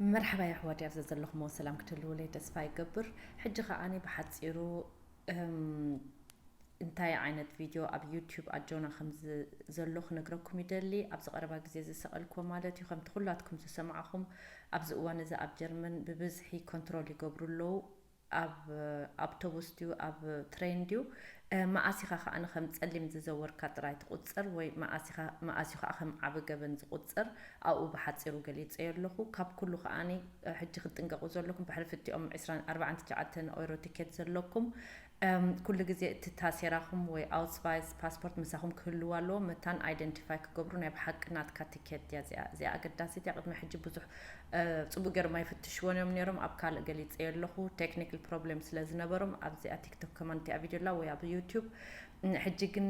መርሓባ የሕዋት፣ ኣብዚ ዘለኹሞ ሰላም ክትህልውለይ ተስፋ ይገብር። ሕጂ ከዓኒ ብሓጺሩ እንታይ ዓይነት ቪድዮ ኣብ ዩቲዩብ ኣጆና ከም ዘሎ ክነግረኩም ይደሊ። ኣብዚ ቀረባ ግዜ ዝሰቐልኩዎ ማለት እዩ። ከምቲ ኩላትኩም ዝሰማዕኹም፣ ኣብዚ እዋን እዚ ኣብ ጀርመን ብብዝሒ ኮንትሮል ይገብሩ ኣለዉ። ኣብ ኣውቶቡስ ድዩ ኣብ ትሬን ድዩ፣ መኣስ ኢኻ ከኣ ከም ጸሊም ዝዘወርካ ጥራይ ትቑጸር፣ ወይ መኣስ ኢኻ፣ መኣስ እዩ ከኣ ከም ዓቢ ገበን ዝቑጸር፣ ኣብኡ ብሓጺሩ ገሊጸዮ ኣለኹ። ካብ ኩሉ ከኣኒ ሕጂ ክትጥንቀቑ ዘለኩም፣ ብሕልፊ እቲኦም ዕስራን ኣርባዓን ትሽዓተን ኦይሮ ቲኬት ዘለኩም፣ ኩሉ ግዜ እቲ ታሴራኹም ወይ ኣውስቫይስ ፓስፖርት ምሳኹም ክህልው ኣለዎ። መታን ኣይደንቲፋይ ክገብሩ፣ ናይ ብሓቂ ናትካ ቲኬት ድያ እዚኣ፣ እዚኣ ኣገዳሲት እያ። ቅድሚ ሕጂ ብዙሕ ጽቡቅ ገይሮም ኣይፍትሽዎን እዮም ነይሮም። ኣብ ካልእ ገሊጸዮ ኣለኹ፣ ቴክኒካል ፕሮብሌም ስለ ዝነበሮም ኣብዚኣ ቲክቶክ ከማን እቲኣ ቪድዮ ኣላ ወይ ኣብ ዩቲዩብ። ሕጂ ግን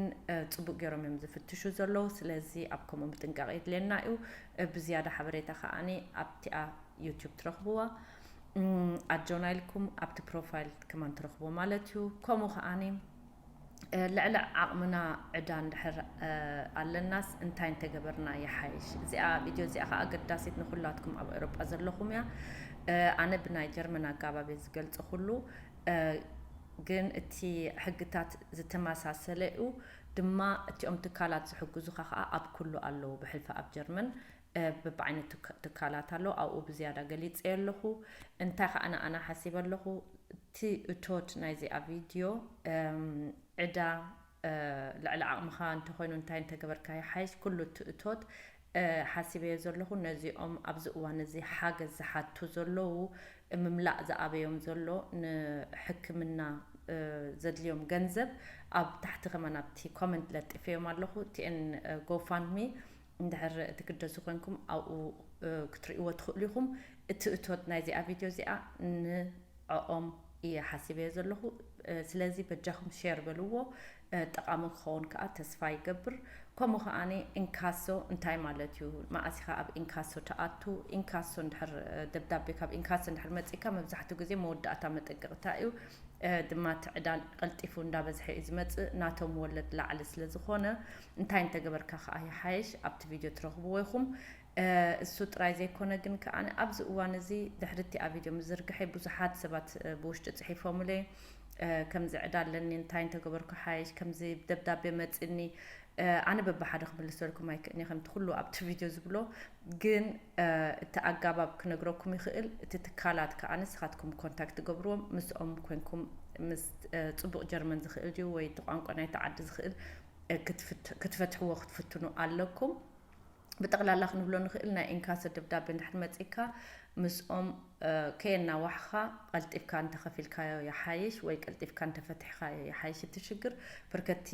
ጽቡቅ ገይሮም እዮም ዝፍትሹ ዘለዉ። ስለዚ ኣብ ከምኡ ምጥንቃቕ የድልየና እዩ። ብዝያዳ ሓበሬታ ከኣኒ ኣብቲኣ ዩቲዩብ ትረኽብዋ። ኣጆና ኢልኩም ኣብቲ ፕሮፋይል ከማን ትረኽብዎ ማለት እዩ። ከምኡ ከኣኒ ልዕሊ ዓቕምና ዕዳ እንድሕር ኣለናስ እንታይ እንተገበርና ይሓይሽ? እዚኣ ቪድዮ እዚኣ ከኣ ኣገዳሲት ንኹላትኩም ኣብ ኤውሮጳ ዘለኹም እያ። ኣነ ብናይ ጀርመን ኣጋባብ እየ ዝገልጽ ኩሉ፣ ግን እቲ ሕግታት ዝተመሳሰለ እዩ። ድማ እቲኦም ትካላት ዝሕግዙኻ ከኣ ኣብ ኩሉ ኣለዉ። ብሕልፊ ኣብ ጀርመን በብዓይነት ትካላት ኣሎ። ኣብኡ ብዝያዳ ገሊጸዮ ኣለኹ። እንታይ ከኣ ንኣና ሓሲበ ኣለኹ፣ እቲ እቶት ናይዚኣ ቪድዮ ዕዳ ልዕሊ ዓቕምኻ እንተኾይኑ እንታይ እንተገበርካ ይሓይሽ፣ ኩሉ እቲ እቶት ሓሲበዮ ዘለኹ ነዚኦም ኣብዚ እዋን እዚ ሓገዝ ዝሓቱ ዘለዉ፣ ምምላእ ዝኣበዮም ዘሎ፣ ንሕክምና ዘድልዮም ገንዘብ ኣብ ታሕቲ ከማን ኣብቲ ኮመንት ለጢፈዮም ኣለኹ። ቲኤን ጎፋንድሚ እንድሕር ትግደሱ ኮንኩም ኣብኡ ክትርእይዎ ትኽእሉ ኢኹም። እቲ እቶት ናይዚኣ ቪድዮ እዚኣ ንዕኦም እየ ሓሲበዮ ዘለኹ። ስለዚ በጃኹም ሼር በልዎ፣ ጠቓሚ ክኸውን ከኣ ተስፋ ይገብር። ከምኡ ከኣኒ ኢንካሶ እንታይ ማለት እዩ? መኣስ ኢኻ ኣብ ኢንካሶ ትኣቱ? ኢንካሶ እንድሕር፣ ደብዳቤ ካብ ኢንካሶ እንድሕር መጺእካ መብዛሕትኡ ግዜ መወዳእታ መጠንቀቕታ እዩ። ድማ እቲ ዕዳ ቀልጢፉ እንዳበዝሐ እዩ ዝመጽእ፣ ናቶም ወለድ ላዕሊ ስለ ዝኾነ። እንታይ እንተገበርካ ከኣ ይሓይሽ፣ ኣብቲ ቪድዮ ትረኽብዎ ኢኹም። እሱ ጥራይ ዘይኮነ ግን ከኣ ኣብዚ እዋን እዚ ድሕሪ እቲ ኣብ ቪድዮ ምዝርግሐይ ብዙሓት ሰባት ብውሽጢ ጽሒፎምለይ፣ ከምዚ ዕዳ ኣለኒ፣ እንታይ እንተገበርኩ ሓይሽ፣ ከምዚ ደብዳቤ መጽኒ። ኣነ በብሓደ ክምልሰልኩም ኣይክእልኒ፣ ከምቲ ኩሉ ኣብቲ ቪድዮ ዝብሎ። ግን እቲ ኣጋባብ ክነግረኩም ይኽእል። እቲ ትካላት ከኣ ንስኻትኩም ኮንታክት ትገብርዎም፣ ምስኦም ኮንኩም ምስ ጽቡቕ ጀርመን ዝኽእል ድዩ ወይ እቲ ቋንቋ ናይቲ ዓዲ ዝኽእል ክትፈትሕዎ ክትፍትኑ ኣለኩም። ብጠቕላላ ክንብሎ ንኽእል፣ ናይ ኢንካሶ ደብዳቤ እንድሕር መጺእካ ምስኦም ከየናዋሕኻ ቀልጢፍካ እንተኸፊልካዮ ይሓይሽ ወይ ቀልጢፍካ እንተፈቲሕካዮ ይሓይሽ። እቲ ሽግር ብርከቲ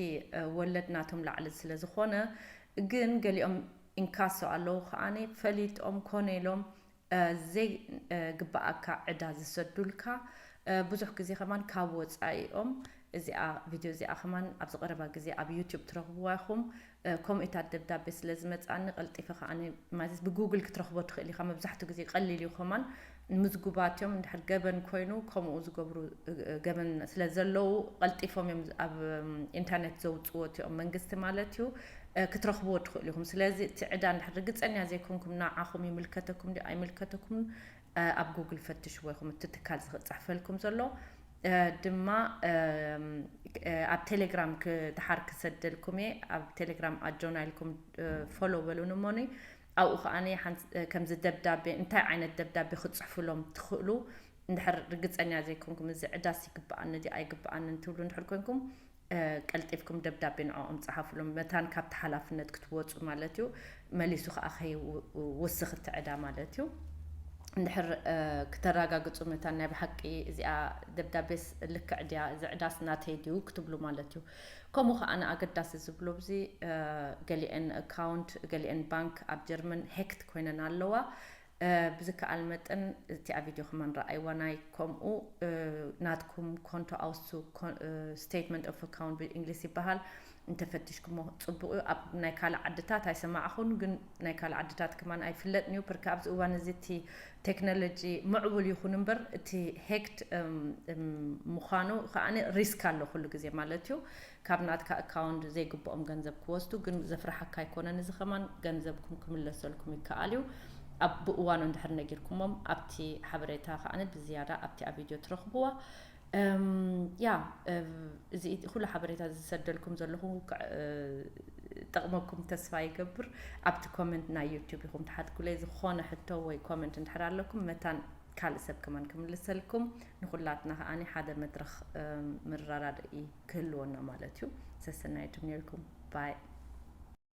ወለድ ናቶም ላዕሊ ስለ ዝኾነ፣ ግን ገሊኦም ኢንካሶ ኣለዉ ከኣኒ ፈሊጦም ኮነ ኢሎም ዘይግብኣካ ዕዳ ዝሰዱልካ። ብዙሕ ግዜ ከማን ካብ ወጻኢኦም። እዚኣ ቪድዮ እዚኣ ከማን ኣብዚ ቀረባ ግዜ ኣብ ዩቲዩብ ትረኽብዋ ኢኹም። ከምኡታት ደብዳቤ ስለ ዝመጽኣኒ ቀልጢፈ ከኣ ማለት ብጉግል ክትረኽቦ ትኽእል ኢኻ። መብዛሕትኡ ግዜ ቀሊል እዩ። ከማን ምዝጉባት እዮም። እንድሕር ገበን ኮይኑ ከምኡ ዝገብሩ ገበን ስለ ዘለዉ ቀልጢፎም እዮም ኣብ ኢንተርኔት ዘውጽዎ እቲኦም መንግስቲ ማለት እዩ። ክትረኽብዎ ትኽእሉ ኢኹም። ስለዚ እቲ ዕዳ እንድሕር ርግጸኛ ዘይኮንኩም ንዓኹም ይምልከተኩም ድዩ ኣይምልከተኩምን ኣብ ጉግል ፈትሽዎ ኢኹም። እቲ ትካል ዝኽጽሕፈልኩም ዘሎ ድማ ኣብ ቴሌግራም ድሓር ክሰደልኩም እየ። ኣብ ቴሌግራም ኣጆና ኢልኩም ፎሎ በሉኒ እሞኒ። ኣብኡ ከኣ ከምዚ ደብዳቤ እንታይ ዓይነት ደብዳቤ ክትጽሕፉሎም ትኽእሉ እንድሕር ርግጸኛ ዘይኮንኩም፣ እዚ ዕዳስ ይግብኣኒ ድዩ ኣይግብኣንን ትብሉ እንድሕር ኮንኩም፣ ቀልጢፍኩም ደብዳቤ ንዕኦም ጸሓፉሎም፣ መታን ካብቲ ሓላፍነት ክትወጹ ማለት እዩ። መሊሱ ከኣ ከይውስኽ እቲ ዕዳ ማለት እዩ። እንድሕር ክተረጋግጹ መታን ናይ ብሓቂ እዚኣ ደብዳቤስ ልክዕ ድያ፣ እዚ ዕዳስ ናተይ ድዩ ክትብሉ ማለት እዩ። ከምኡ ከኣ ንኣገዳሲ ዝብሎ ኣብዚ ገሊአን ኣካውንት፣ ገሊአን ባንክ ኣብ ጀርመን ሄክት ኮይነን ኣለዋ። ብዝከኣል መጠን እቲኣ ቪድዮ ከማን ረኣይዋ፣ ናይ ከምኡ ናትኩም ኮንቶ ኣውሱ፣ ስቴትመንት ኦፍ ኣካውንት ብእንግሊዝ ይበሃል፣ እንተፈቲሽኩሞ ጽቡቕ እዩ። ኣብ ናይ ካልእ ዓድታት ኣይሰማዕኹን፣ ግን ናይ ካልእ ዓድታት ከማን ኣይፍለጥን እዩ። ብርካ ኣብዚ እዋን እዚ እቲ ቴክኖሎጂ ምዕቡል ይኹን እምበር እቲ ሄክት ምዃኑ ከኣ ሪስክ ኣሎ ኩሉ ግዜ ማለት እዩ። ካብ ናትካ ኣካውንት ዘይግብኦም ገንዘብ ክወስዱ፣ ግን ዘፍርሓካ ኣይኮነን። እዚ ከማን ገንዘብኩም ክምለሰልኩም ይከኣል እዩ። ኣብ ብእዋኑ እንድሕር ነጊርኩሞም ኣብቲ ሓበሬታ ከዓኒ ብዝያዳ ኣብቲ ኣብ ቪድዮ ትረኽብዋ። እም፣ ያ፣ እ፣ እዚ ኩሉ ሓበሬታ ዝሰደልኩም ዘለኹ ክ-፣ እ፣ ጠቕመኩም ተስፋ ይገብር። ኣብቲ ኮመንት ናይ ዩቲዩብ ኢኹም ትሓትኩለይ። ዝኾነ ሕቶ ወይ ኮመንት እንድሕር ኣለኩም መታን ካልእ ሰብ ከማን ክምልሰልኩም። ንኹላትና ከዓኒ ሓደ መድረኽ፣ እም፣ ምረዳድኢ ክህልወና ማለት እዩ። ሰሰናይቱም ነርኩም። ባይ።